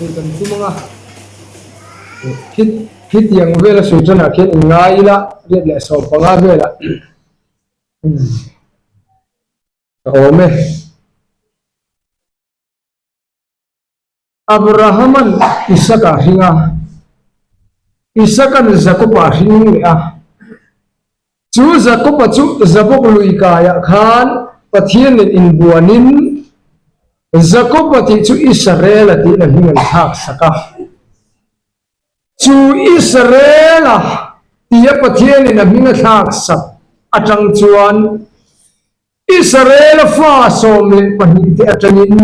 sawi kan tum ang a, khitiang vela sawi tanah khian in ngai ila riat leh 15 velah ka awm e. Abrahama'n Isaka a hring a, Isaka'n Jakoba a hring leh a. Chu Jakoba chu Jabok lui kaiah khan Pathianin inbuanin Jakoba tih chu Israela tiin a hming an thlak sak a. Chu Israela tia Pathianin a hming a thlak sak atang chuan Israela fa 12 te atangin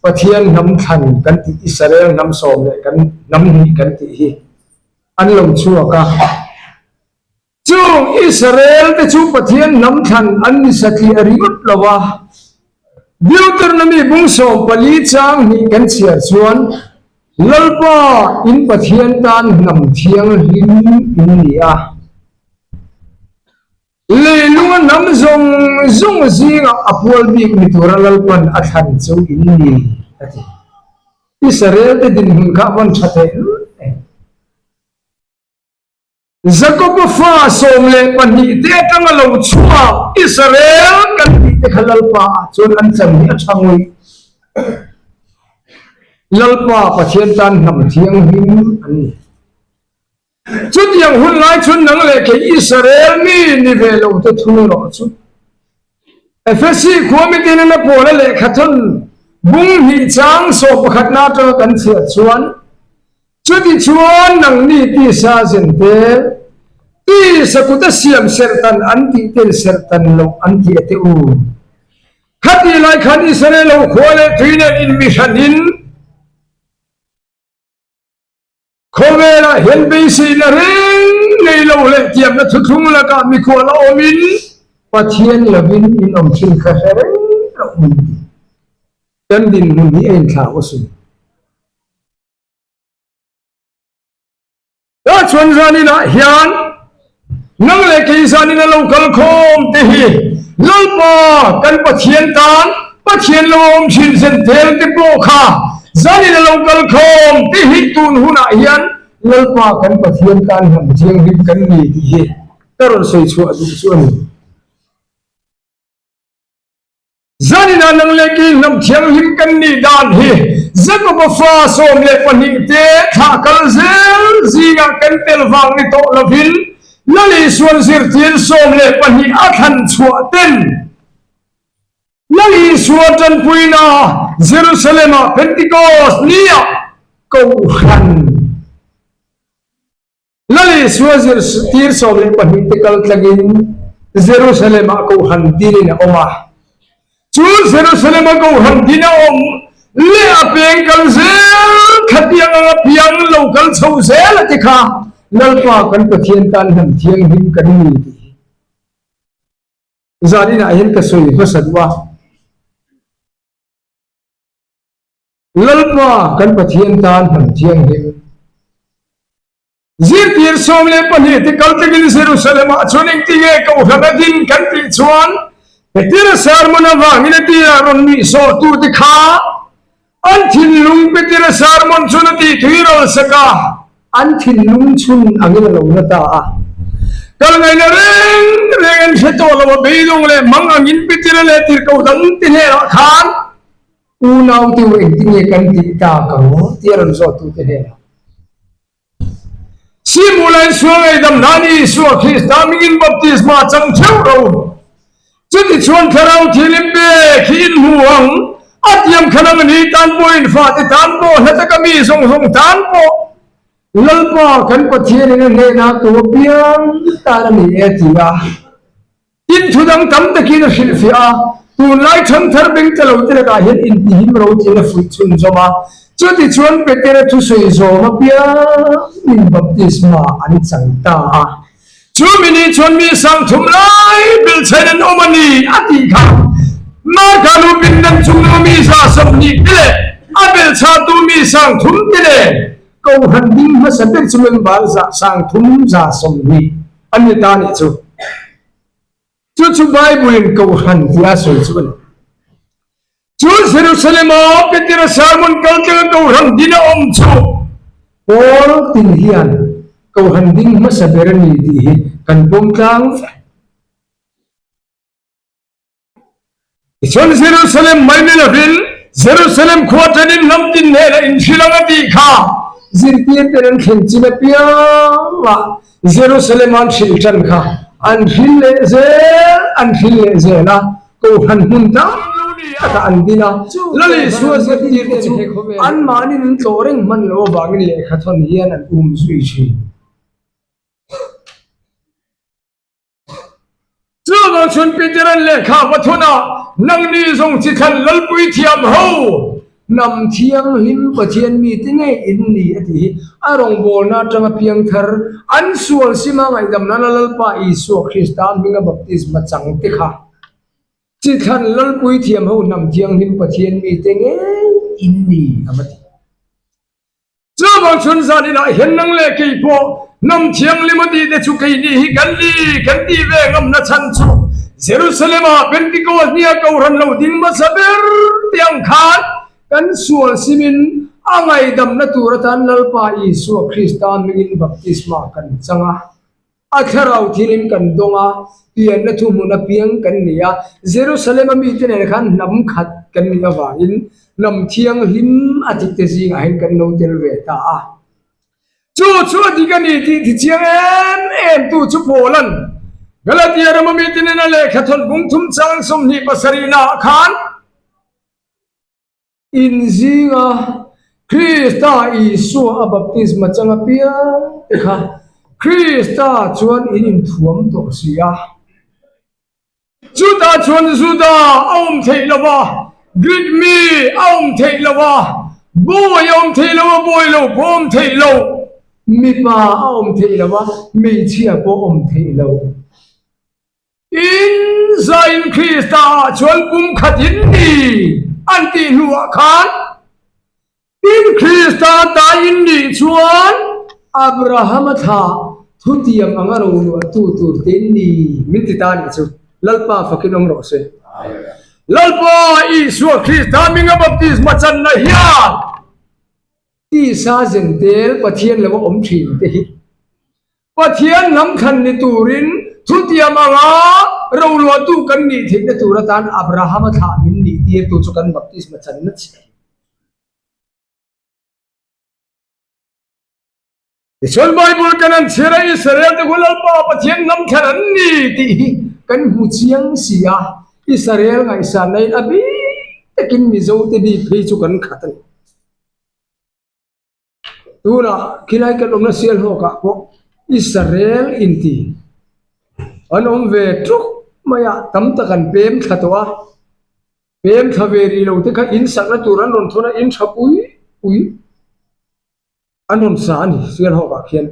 Pathian hnam thlan kan tih Israel hnam sawm leh kan hnam hnih kan tih hi an lo chhuak a. Chung Israel te chu Pathian hnam thlan an ni satliah ringawt lo a. Deuteronomy bung 14 chang hnih kan chhiar chuan Lalpa in Pathian tan hnam thianghlim in ni a. Leilunga hnam zawng zawng zingah a pual bik ni tura Lalpan a thlan chu in ni, a ti. Israel te dinhmun kha a vawn tha thei lut e. Jakoba fa 12 te atanga lo chhuak Israel kan tih te kha Lalpa ah chuan an chan hi a tha ngawih. Lalpa Pathian tan hnam thianghlim an ni. Chutiang hun lai chhun nang leh kei Israel mi ni ve lo te thu erawh chu Efesi khua mitin in a pawl a lehkha thawn bung hnih chang 11 na atanga kan chhiat chuan chuti chuan nangni tisa zen te tisa kut a siam serhtan an tih ten serhtan loh an ti a te u. Khati lai khan Israel ho khua leh tui nen in mi hran in Khawvelah hian beiseina reng nei lo leh tiamna thuthlung lakah mikhual a awmin Pathian lovin in awm thin kha hre reng loh min ti. Kan dinhmun hi a inthlah asin. Tah chuan zaninah hian nang leh kei zanin a lo kal khawm te hi Lalpa kan Pathian tan Pathian lo awm thin zen tel te pawh kha zanin a lo kal khawm te hi tun hunah hian Lalpa kan Pathian tan hnam thianghlim kan ni tih hi ka rawn sawi chhuah duh chu a ni. Zaninah nang leh kei hnam thianghlim kan nih dan hi Jakoba fa 12 te thlah kal zel zingah kan tel vang ni tawh lovin Lal Isuan zirtir 12 a thlan chhuah ten Lal Isua tanpuina Jerusalem-ah Pentecost ni-ah Kohhran Lal Isua zirtir 12 te kal tlangin Jerusalem-ah Kohhran dinin a awm a. Chu Jerusalem-a Kohhran din a awm leh a peng kal zel khatiang anga piang lo kal chho zel a ti kha Lalpa kan Pathian tan hnam thianghlim kan ni tih hi zaninah hian ka sawi hmasa duh a. Lalpa kan Pathian tan hnam thianghlim. Zirtir 12 te kal takin Jerusalem-ah chuan engtinge Kohhran a din kan tih chuan Petera sermon avangin a tirah rawn nuih sawhtute kha an thinlung Petera sermon chuan a tih thui ral sak a, an thinlung chhun angin a lo na ta a. Kal ngaihna reng reng an hre tawh lo a, beidawng leh mang angin Petera leh tirhkoh dangte hnenah khan Unau te u engtinge kan tih tak ang tia rawn zawhtute hnenah Simula in sual ngaihdam nan Isua Krista hmingin baptisma chang theuh ro. Chutichuan Thlarau Thianghlim pek hi in hmu ang, a tiam khan ang ni tan pawh in fate tan pawh hla taka mi zawng zawng tan pawh Lalpa kan Pathianin a hnenah tu apiang tan a ni e ti a. Tin, thu dang tam takin a hrilhfiah a, tunlai ṭhangthar beng tla lo te lakah hian intihim ro tiin a fuih chhunzawm a. Chutichuan Petera thusawi zawm apiangin baptisma an chang ta a. Chu mi ni chuan mi 3000 lai bilhchhain an awm a ni a tih kha Marka lu pindan chungnung mi 20 te leh a bilhchhatu mi 3000 te nen Kohhran ding hmasa ber chu member 3120 an ni ta a nih chu. Chu chu Bible in Kohhran tia sawi chu a ni. Chu Jerusalem-a Petera sermon kal tlenga Kohhran din a awm chu Paul tin hian Kohhran ding hmasa ber a ni tih hi kan pawm tlang vek. Tichuan Jerusalem mai ni lovin Jerusalem khua ṭenin hnam tin hnenah inhrilh ang a tih kha zirtirten an thlen chin apiangah Jerusalem-a an hrilh ṭan kha an hrilh leh zel an hrilh leh zel a, Kohhran hmun tam takah an din a. Lal Isua zirtirte chu anmahnin an tlawh reng hman loh avangin lehkhathawn hian an um zui ṭhin. Chuvang chuan Peteran lehkha va thun a, Nangni zawng chi thlan Lalpui thiam ho, hnam thianghlim Pathian mite ngei in ni a tih hi a rawngbawlna atanga piang thar an sual sima ngaihdam nana Lalpa Isua Krista hminga baptisma chang te kha chi thlan Lalpui thiam ho hnam thianghlim Pathian mite ngei in ni a va ti. Chuvang chhun zan inah hian nang leh kei pawh hnam thianghlim a tih te chu keini hi kan ni kan tih ve ngamna chhan chu Jerusalem-ah Pentecost nia Kohhran lo ding hmasa ber te ang khan kan sual simin a ngaihdamna tur atan Lalpa Isua Krista hmingin baptisma kan chang a. A thlarau thilin kan dawng a, pianna thuhmun apiang kan ni a. Jerusalem-a mite nen khan hnam khat kan nih avangin hnam thianghlim a tihte zingah hian kan lo tel ve ta a. Chu chu a dik a ni tih tichiang em em tu chu Paula'n Galatia rama mite nena lehkha thawn bungthum chang 27 naah khan, Inzinga Krista Isua a baptisma chang apiang te kha Krista chuan in inthuam tawh si a. Chutah chuan Juda a awm theih lo va, Greek mi a awm theih lo va, bawi a awm theih lo va, bawi lo pawh a awm theih lo, mipa a awm theih lo va, hmeichhia pawh a awm theih lo. In zain Krista ah chuan kum khat in ni an tih hnuah khan in Krista ta in nih chuan Abrahama thlah thutiam anga roruahtu tur te in ni min ti ta nih chu Lalpa fakin awm rawh se. Lalpa Isua Krista hminga baptisma channa hian tisa zentel Pathian lo a awm thin te hi Pathian hnam thlan ni turin thutiam anga roluahtu kan nih theihna tur atan Abrahama thlah min nih tirtu chu kan baptisma channa che. Tichuan Bible kan an chhiar a, Israel te khu Lalpa Pathian hnam thlan an ni tih hi kan hmu chiang si a, Israel ngaihsanna in a bik takin Mizo te bik phei chu kan khat a ni. Tunah khilai kan awmna sial hawkah pawh Israel inti an awm ve ṭuk mai a, tam tak an pem thla tawh a, pem thla ve rih lo te kha in sakna tur an rawn thawn a, in ṭha pui pui an rawn sa a ni sial hawkah khian.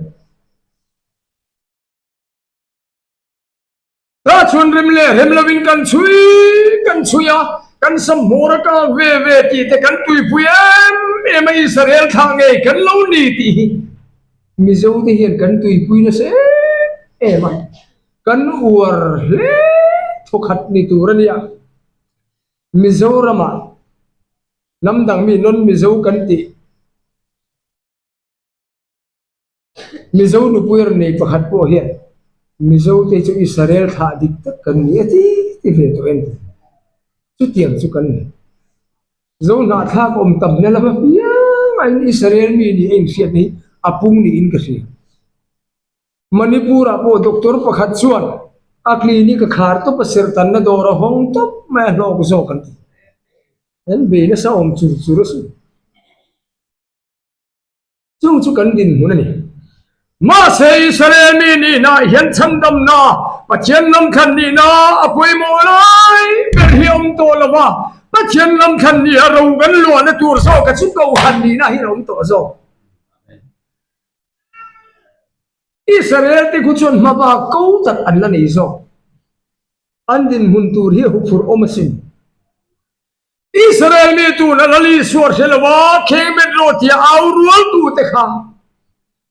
Ka chhun rem leh rem lovin kan chhui kan chhui a, kan sam hmawr a kak ve ve tih te kan tuipui em em a, Israel thlah ngei kan lo ni tih hi Mizo te hian kan tuipui nasa em em a, kan uar hle thawkhat ni tur a nia. Mizoramah hnam dang mi non Mizo kan tih. Mizo nupui rawn nei pakhat pawh hian Mizo te chu Israel thlah dik tak kan ni a ti ti ve tawh em? Chutiang chu kan ni. Zo hnahthlak awm tam na lam apiang a in Israel mi nih a inhriat hi a pung niin ka hria. Manipur ah pawh doctor pakhat chuan a clinic a khar tawp a serhtanna dawr a hawng tawp mai a hlawk zawk an ti. An bei nasa awm chur chur a sin. Chung chu kan dinhmun a ni. Mahse, Israel mi nihnaah hian chhandamna, Pathian lamthlan nihna a pawimawh lai ber hi a awm tawh lo va, Pathian lamthlan niha ro kan luahna tur zawka chu Kohhran nihna hian a awm tawh zawk. Israel te khu chuan hmabak ko tak an la nei zawk. An dinhmun tur hi a huphurh awm asin. Israel mi tuna Lal Isua hre lo a, Khengmet rawh tia au rual tu te kha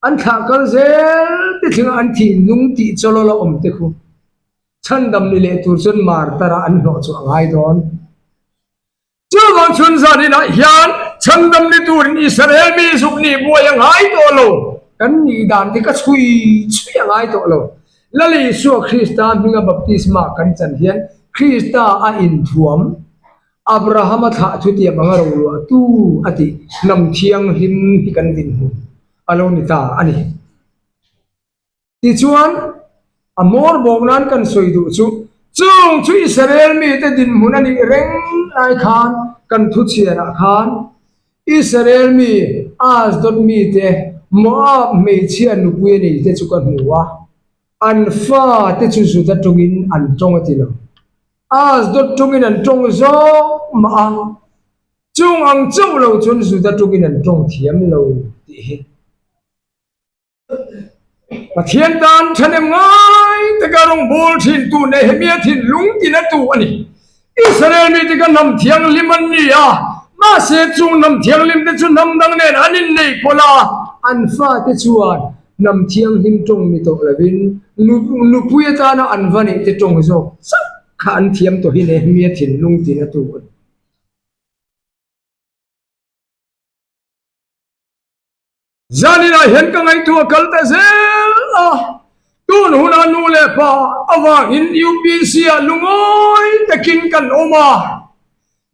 an thlah kal zel te thlenga an thinlung tih chawlawl a awm te khu chhandam ni leh tur chuan martar ah an hlawh chu a ngai dawn. Chuvang chhun zaninah hian chhandam ni turin Israel mi zuk nih buai a ngai tawh lo. Kan nih dan te ka chhui chhui a ngai tawh lo. Lal Isua Krista hminga baptisma kan chan hian Krista a inthuam Abrahama thlah thutiam anga roluah tu a tih hnam thianghlim hi kan dinhmun a lo ni ta a ni. Tichuan, a hmawr bawk nan kan sawi duh chu, chung chu Israel mite dinhmun a nih reng lai khan kan thuchhiarah khan Israel mi Asdod mite Moab hmeichhia nupui a nei te chu ka hmu a, an fate chu Juda tawngin an tawng a ti lo. Asdod tawngin an tawng zawk mah a, chung ang chauh lo chuan Juda tawngin an tawng thiam lo tih hi. Pathian tan thahnem ngai taka rawngbâwl ṭhintu Nehemia thinlung tinatu a ni. Israel mite kha hnam thianghlim an ni a, mahse chung hnam thianghlimte chu hnam dang nen an inneih pawlh a, an fate chuan hnam thianghlim ṭawng ni tawh lovin nupui atana an va neihte ṭawng zawk chauh kha an thiam tawh hi Nehemia thinlung tinatu a ni. Zaninah hian ka ngaihtuah kal ta zel a, tun huna nu leh pa avangin UPC ah lungawi takin kan awm a,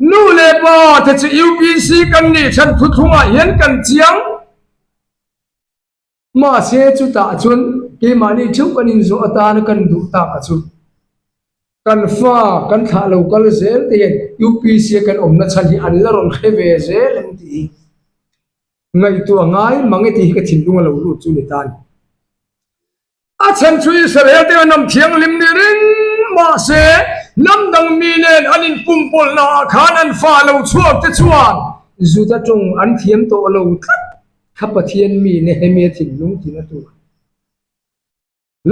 nu leh pa te chu UPC kan nih chhan thuthlungah hian kan chiang. Mahse chutah chuan keimahni theuh kan inzawh atana kan duh tak a chu kan fa kan thlah lo kal zel te hian UPC a kan awmna chhan hi an la rawn hre ve zel ang tih hi. Ngaihtuah ngai mang e tih hi ka thinlung a lo lut chu ni ta a ni. A chhan chu Israel te hnam thianghlim ni reng mahse hnam dang mi nen an inpumpawlhna ah khan an fa lo chhuak te chuan Juda tawng an thiam tawh lo tlat kha Pathian mi Nehemia thinlung tina tur.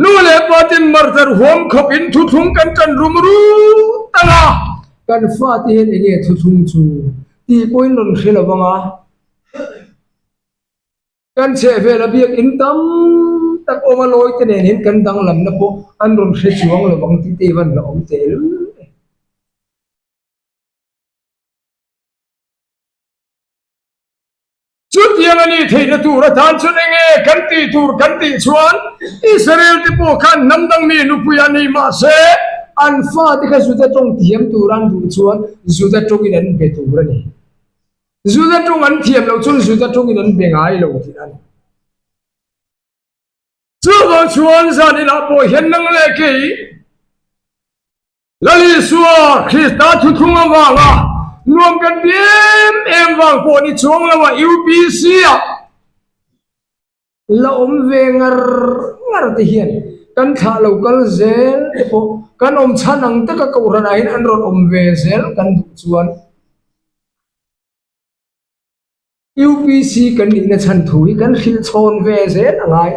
Nu leh pa ten martar huam khawp in thuthlung kan tan rum rut ang a, kan fate hian enge thuthlung chu tih pawhin rawn hre lo vang a, kan chhehvel a biakin tam tak awm a lawi te nen hian kan danglamna pawh an rawn hre chuang lo vang tih te hi van la awm tehlul e. Chutiang a nih theihna tur atan chuan eng nge kan tih tur kan tih chuan Israel te pawh khan hnam dang mi nupui a nei mah se an fate kha Juda tawng thiam tur an duh chuan Juda tawngin an be tur a ni. Juda tawng an thiam loh chuan Juda tawngin an be ngai lo tih a ni. Chuvang chuan zan inah pawh hian nang leh kei Lal Isua Krista thuthlung avanga nuam kan ti em em vang pawh ni chuang lo a UPC ah la awm ve ngar ngar te hian kan thlah lo kal zel te pawh kan awm chhan ang taka kohhran ah hian an rawn awm ve zel kan duh chuan UPC kan nihna chhan thu hi kan hrilh chhawn ve zel a ngai.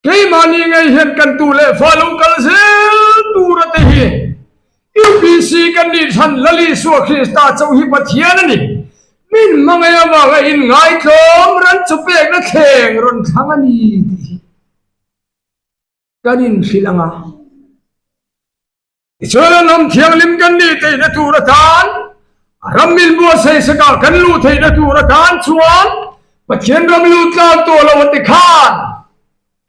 Keimahni ngei hian kan tu leh fa lo kal zel tura te hi UPC kan nih chhan Lal Isua Krista chauh hi Pathian a ni. Min hmangaih avanga inngaitlawm ran chu pekna thleng rawn thlang a ni tih hi kan inhrilh ang a. Tichuan an ram thianghlim kan nih theihna tur atan, a ram min buatsaih sakah kan luh theihna tur atan chuan Pathian ram luh tlak tawh lo a ti khan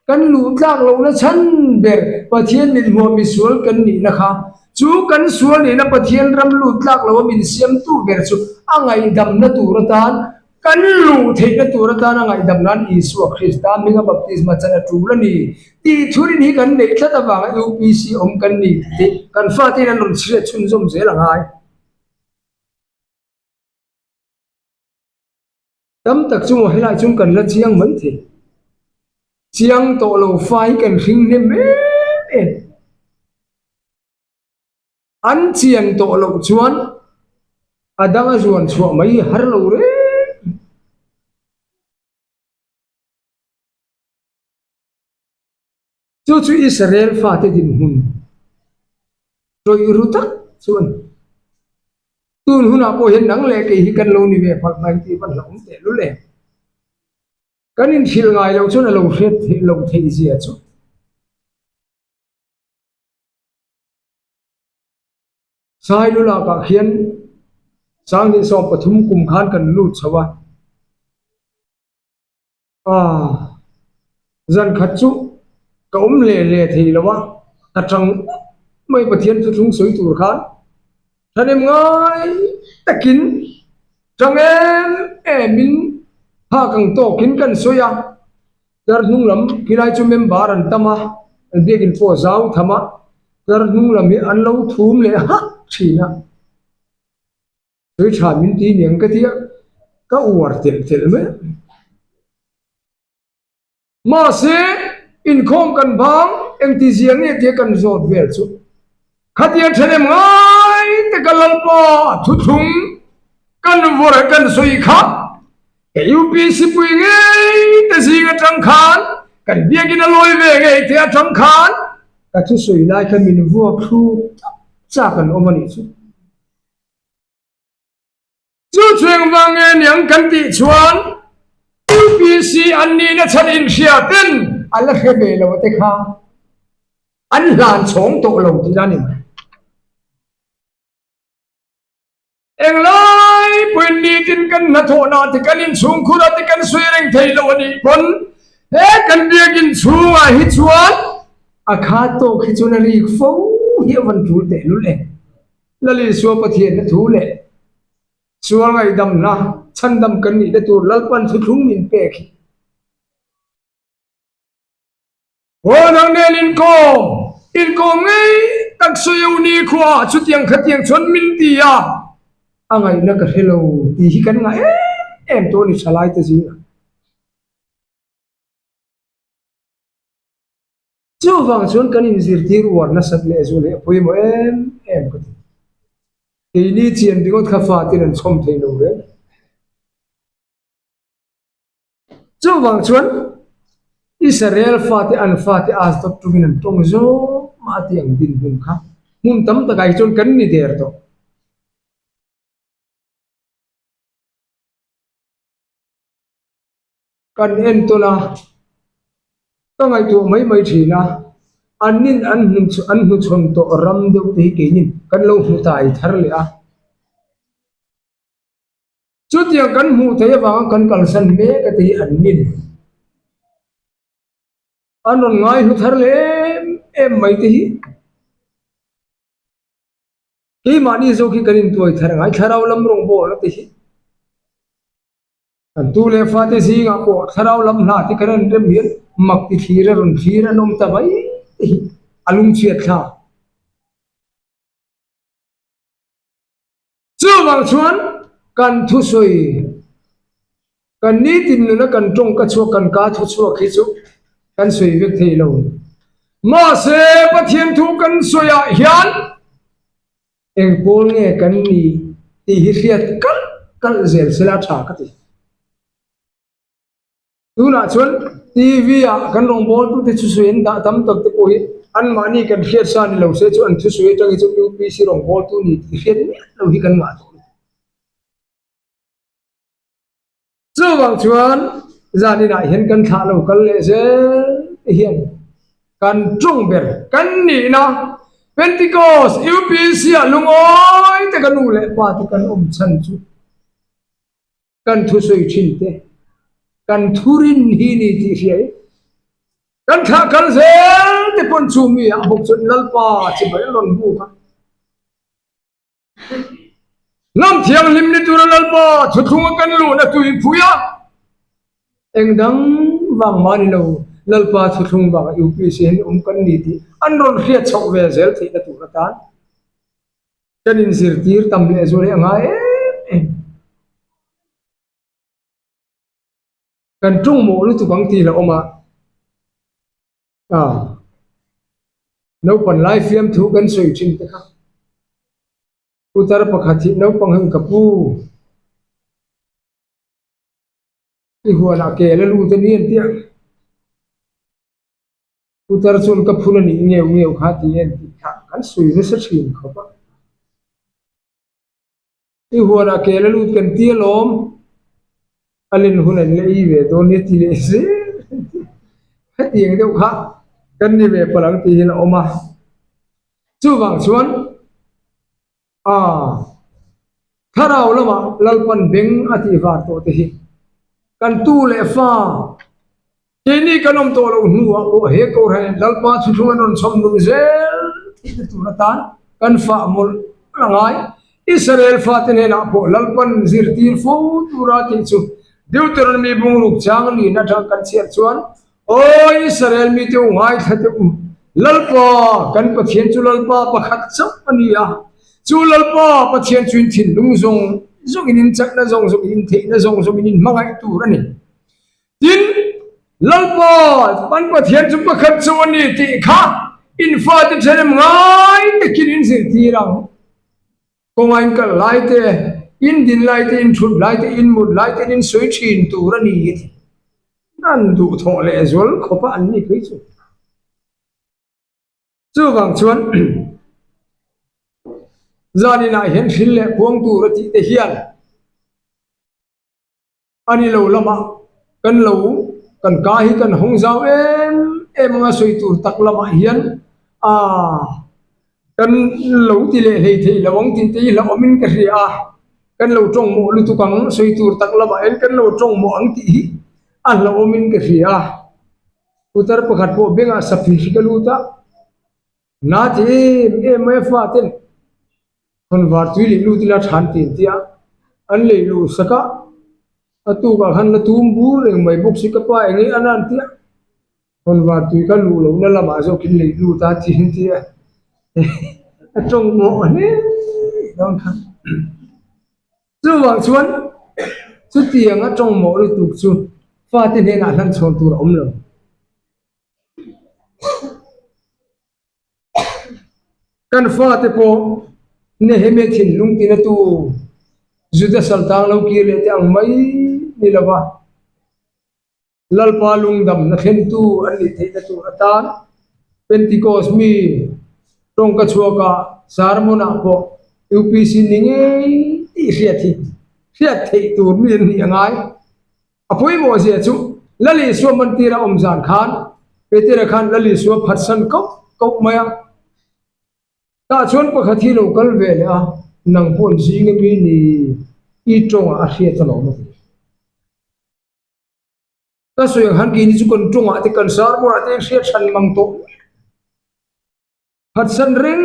kan luh tlak lohna chhan ber Pathian min hmuah misual kan nihna kha chu kan sual nihna Pathian ram luh tlak loha min siamtu ber chu a ngaihdamna tur atan Kan luh theihna tur atana ngaihdam nan Isua Krista hminga baptisma chan a tul a ni tih thurin hi kan neih tlat avanga UPC awm kan ni tih te kan fate in an rawn chhiat chhunzawm zel a ngai. Tam tak chu maw helai chung kan la chiang mai thei. Chiang tawh lo fa hi kan hring hnem em em. An chian tawh loh chuan a dang a zuan chhuah mai har lo reng. Chu chu Israel fate dinhmun tawih ru tak chu a ni. Tun hunah pawh hian nang leh kei hi kan lo ni ve phalh mai tih van hlauhawm tehlul em. Kan inhrilh ngai loh chuan a lo hriat theih loh theih zia chu. Sailulakah khian Sanghnih 13 kum khan kan lut chho a. Aaa, zan khat chu ka awm leh leh thei lo a, ka tang up mai Pathian thuthlung sawi tur khan thahnem ngai takin tang em em in phak ang tawkin kan sawi a, tlar hnung lam khilai chu member an tam a, an biakin pawh zau tham a, tlar hnung lam hi an lo thum leh hak thin a. Tui tha min ti niang ka tia, ka uar telh telh mai a. Mahse, inkhawm kan bang engti zia nge tia kan zawt vel chu. Khatia ṭhenem ngai te ka Lalpa thuthlung kan vawrh kan sawi kha ka UPC pui ngei te zing aṭang khan kan biakin a lawi ve ngei te aṭang khan ka thusawi lai kha min vuak thluk tak chak an awm a nih chu. Chu chueng vang nge niang kan tih chuan UPC an nihna chhan inhria ten a la hre ve lo te kha an hlan chhawng tawh lo tih la ni mai. Englai pawhin nitin kan hnathawhna te kan inchhungkhur ah te kan sawi reng thei lo a nih pawn he kan biakinn chhungah hi chuan a kha tawk hi chuan a rik fo hi a van tul tehlul e. Lal Isua Pathianna thu leh sual ngaihdamna chhandam kan nihna tur Lalpan thuthlung min pek hi. Haw dang nen inkawm, inkawm ngei tak sawi u ni khua chutiang khatiang chuan min ti a, a ngaihna ka hre lo tih hi kan ngah em em tawh a ni thalai te zingah. Chuvang chuan kan inzirtir uar nasat leh zual hi a pawimawh em em ka ti. Keini chian ringawt kha fatin an chhawm thei lo reng. Chuvang chuan Israel fate an fate Asdod tungin an tawng zawk mah a ti ang dinhmun kha hmun tam takah hi chuan kan ni der tawh. Kan entawn a, ka ngaihtuah mai mai thin a, annin an an hnuchhawn tawh ram deuh te hi keinin kan lo hmu tai thar leh a. Chutiang kan hmuh theih avanga kan kalsan mek a te hi annin an rawn ngai hlu thar leh em em mai te hi. Keimahni zawk hi kan intuai thar ngai thlarau lam rawngbawlna te hi. Kan tu leh fate zingah pawh thlarau lam hna te kan rawn rem hian mak ti thlir a rawn thlir an awm ta mai te hi a lungchhiat thlak. Chuvang chuan kan thusawi, kan nitin nuna kan tawngka chhuak, kan ka thuchhuak hi chu kan sawi vek thei lo. Mahse Pathian thu kan sawiah hian Eng pawl nge kan ni tih hi hriat kalh kalh zel sela tha ka ti. Tunah chuan TV ah kan rawngbawltu te thusawi an dah tam tak te pawh hi anmahni kan hriat sa ni lo se chu an thusawi atang hi chu UPC rawngbawltu ni tih hriat miah lo hi kan ngah tawh a ni. Chuvang chuan zaninah hian kan thlah lo kal leh zel te hian kan ṭawng ber kan nihna Pentecost UPC ah lungawi te ka nu leh pa te kan awm chhan chu kan thusawi ṭhin te kan thurin hi ni tih hria i kan thlah kal zel te pawn chu mi ah bawk chuan Lalpa chibai a rawn buk a. Hnam thianghlim ni tura Lalpa thuthlunga kan luhna tuipui a, eng dang vang mah ni lo, Lalpa thuthlung vanga UPC hian awm kan ni tih an rawn hriat chhoh ve zel theihna tur atan kan inzirtir tam leh zual hi a ngai em em. Kan ṭawng mawh lutuk ang tih la awm a. A, Naupan lai fiamthu kan sawi thin te kha. Putar pakhat hi naupang hian ka pu i huanah kel a lut a ni an ti a. Putar chuan ka phun a nih ngeu ngeu kha ti en tih kha kan sawi nasa thin khawp a. I huanah kel a lut kan ti alawm, a len hun an la ei ve dawn nia ti leh zel hetiang deuh kha kan ni ve palh ang tih hi la awm a. Chuvang chuan. A thlarau lamah Lalpan beng a tih var tawh te hi kan tu leh fa keini kan awm tawh loh hnuah pawh he Kohhran Lalpa thuthlung an rawn chhawm nung zel theihna tur atan kan fah mawlh mawlh a ngai. Israel fate hnenah pawh Lalpan zirtir fo tura tih chu Deuteronomy bungruk chang lin atang kan chhiat chuan Aw Israel mite u ngaithla teh u, Lalpa kan Pathian chu Lalpa pakhat chauh a ni a, chu Lalpa Pathian chu in thinlung zawng zawngin in chakna zawng zawngin in theihna zawng zawngin in hmangaih tur a ni. Tin, Lalpa kan Pathian chu pakhat chauh a ni tih kha in fate ṭhenem ngai takin in zirtir ang. Kawnga in kal lai te, in din lai te, in thut lai te, in mut lai te in sawi thin tur a ni a ti. An duh thawh leh zual khawp a an ni phei chu. Chuvang chuan zaninah hian hril leh puang tur a tih te hian A ni lo lamah kan lo kan ka hi kan hawng zau em em anga sawi tur tak lamah hian a kan lo ti leh hlei thei lo ang tih te hi hlauhawmin ka hria a, kan lo tawng mawh lutuk ang sawi tur tak lamah hian kan lo tawng mawh ang tih hi a hlauhawmin ka hria a. Putar pakhat pawh bengah saphi hi ka lut a, na ti em em mai a faten Khawnvar tui leh lut ila than ti an ti a, an lei luh sak a, a tukah khan la tum bur reng mai bawk si ka pa eng nge a nan ti a, khawnvar tui kha luh lohna lamah zawkin lei lut a ti an ti a, a tawng mawh hle dawn kha. Chuvang chuan chutiang a tawng mawh lutuk chu fate hnenah hlan chhawn tur a awm lo. Kan fate pawh Nehemia thinlung tinatu Juda saltang lo kir leh te ang mai ni lova, Lalpa lungdamna thlentu an nih theihna tur atan Pentecost mi tawngka chhuaka sermon-ah pawh UPC ni ngei tih hriat hi hriat theih tur mi an nih a ngai. A pawimawh zia chu Lal Isua mantira awm zan khan Petera khan Lal Isua phatsan koh koh mai a. Tah chuan pakhat hi lo kal ve leh a, nang pawh zing ami ni i tawngah a hriat alawm a ti. Ka sawi ang han keini chu kan tawngah te kan sermon-ah te hriat hran mang tawh. Phatsan reng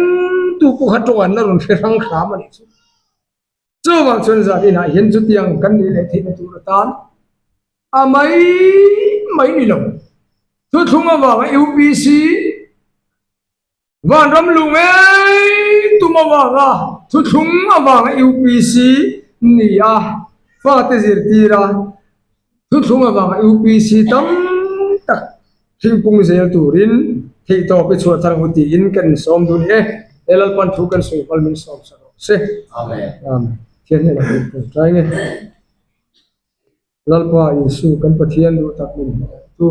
tu pawh kha tawng an la rawn hre hrang hram a nih chu. Chuvang chuan zan inah hian chutiang kan nih leh theihna tur atan a mai mai ni lo. Thuthlung avanga UPC Vanram lu ngei tum avanga thuthlung avanga UPC ni a fate zirtir a thuthlung avanga UPC tam tak Thingkung zel turin theihtawp i chhuah thar ang u tiin kan insawm dun e. He Lalpan thu kan sawi hmal min sawm sak rawh se. Amen. Amen. Thian hnenah kan tawngtai nge. Lalpa Isu kan Pathian duh tak min hmangaihtu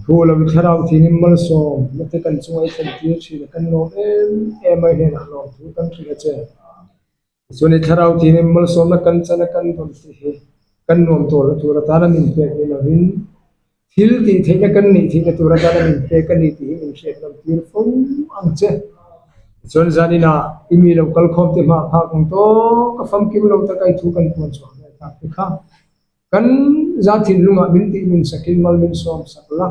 thu lo i thlarau thinin malsawm na te kan chunga i thlen tir thin a kan lawm em em a i hnenah lawm thu kan hrilh a che. Tichuan i thlarau thinin malsawmna kan chan a kan dawn te hi kan nuam tawhna tur atana min pek ni lovin thil tih theihna kan neih theihna tur atana min pek a ni tih hi min hriat nawm tir fo ang che. Tichuan zaninah i mi lo kalkhawm te hmah phak ang tawk a famkim lo taka i thu kan puan chhuah ve tak te kha Kan za thinlungah min tih nun sakin mal min sawm sak la,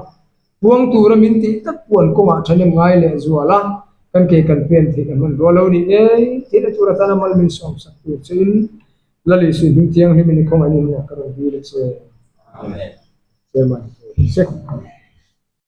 puang tura min tih tak puan kawngah thahnem ngai leh zual a, kan ke kan pen theih a hmanrua lo ni e, theihna tur atana mal min sawm sak tur chein Lal Isu hming thianghlim in i khawngaih in ka rawn dil a che. Amen. Chairman.